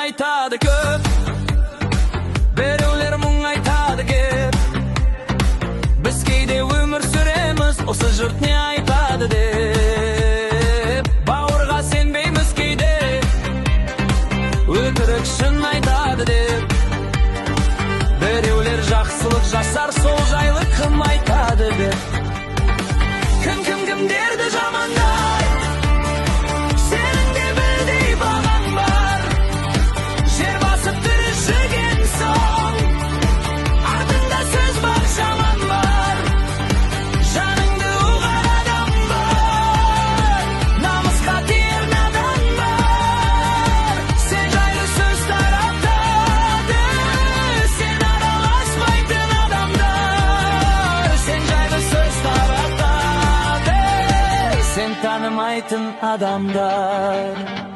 Айтады көп, біреулер мұң айтады кеп. Біз кейде өмір сүреміз осы жұрт не айтады деп. Бауырға сенбейміз кейде, өтірік шын айтады деп. Біреулер жақсылық жасар, сол жайлы кім айтады деп. Кім, кім, кімдерді жамандайды? Сенің де білдей бағаң бар. Жер басып тірі жүрген соң, артыңда сөз бар, жаман бар. Жаныңды ұғар адам бар, намысқа тиер надан бар. Сен жайлы сөз таратады сен араласпайтын адамдар. Сен жайлы сөз таратады сен танымайтын адамдар.